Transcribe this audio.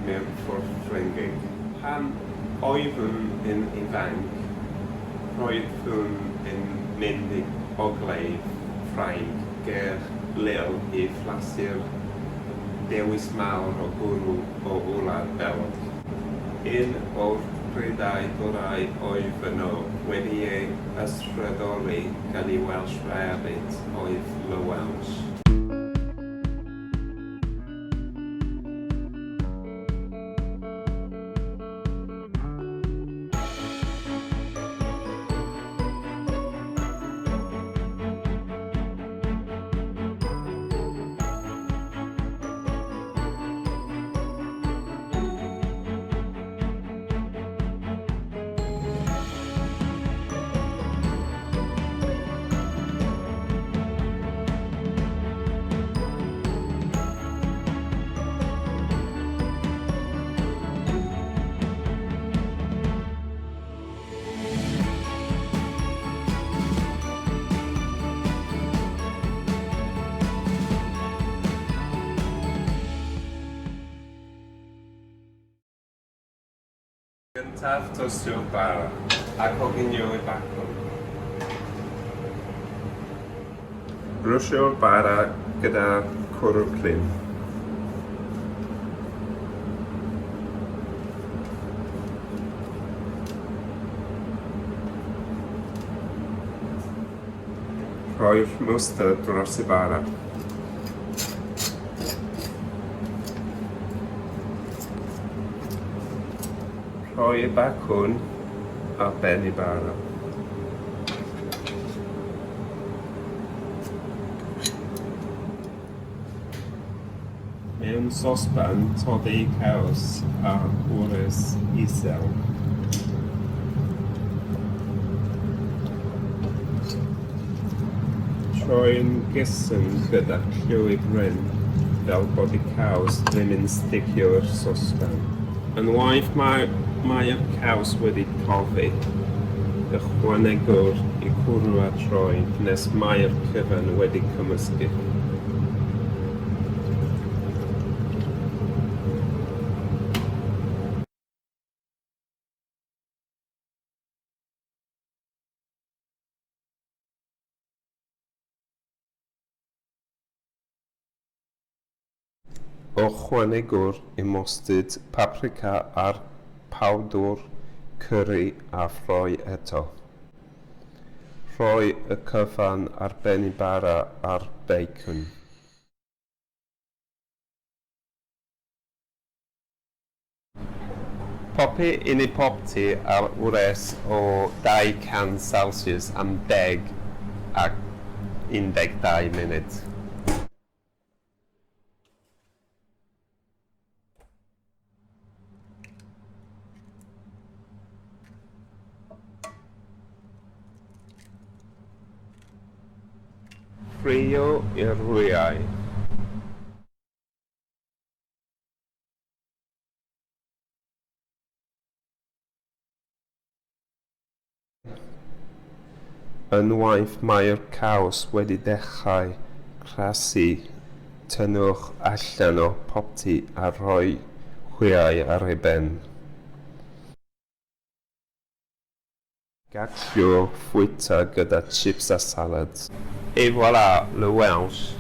mewn ffordd Ffrengig. Pan oeddwn yn ifanc, roeddwn yn mynd i Ogledd Ffrainc ger Lille i flasu'r dewis mawr o gwrw o Wlad Belg. Un o'r prydau gorau oedd yno, wedi ei ysbrydoli gan y Welsh Rarebit, oedd Le Welsh. Gyntaf, tostio'r bara, a coginio y bacwn. Brwsio'r bara gyda cwrw clym. Rhoi'r mwstard dros y bara. Rhoi y bacwn ar ben y bara. Mewn sosban, toddi caws ar wres isel. Troi'n gyson gyda llwy bren fel bod y caws ddim yn sticio i'r sosban. Unwaith mae'r caws wedi toddi, ychwanegwr y cwrw a troi nes mae'r cyfan wedi cymysgu. Ychwanegwr y mwstard, paprika a'r powdr cyri a throi eto. Rhoi y cyfan ar ben y bara a'r bacon. Popi yn y popty ar wres o 200 Celsius am 10 a 12 munud. Ffrio i'r wyau. Unwaith mae'r caws wedi dechrau crasu, tynnwch allan o'r popty a rhoi wyau ar ei ben. Gallwch fwyta gyda chips a salad. Et voilà, le Welsh!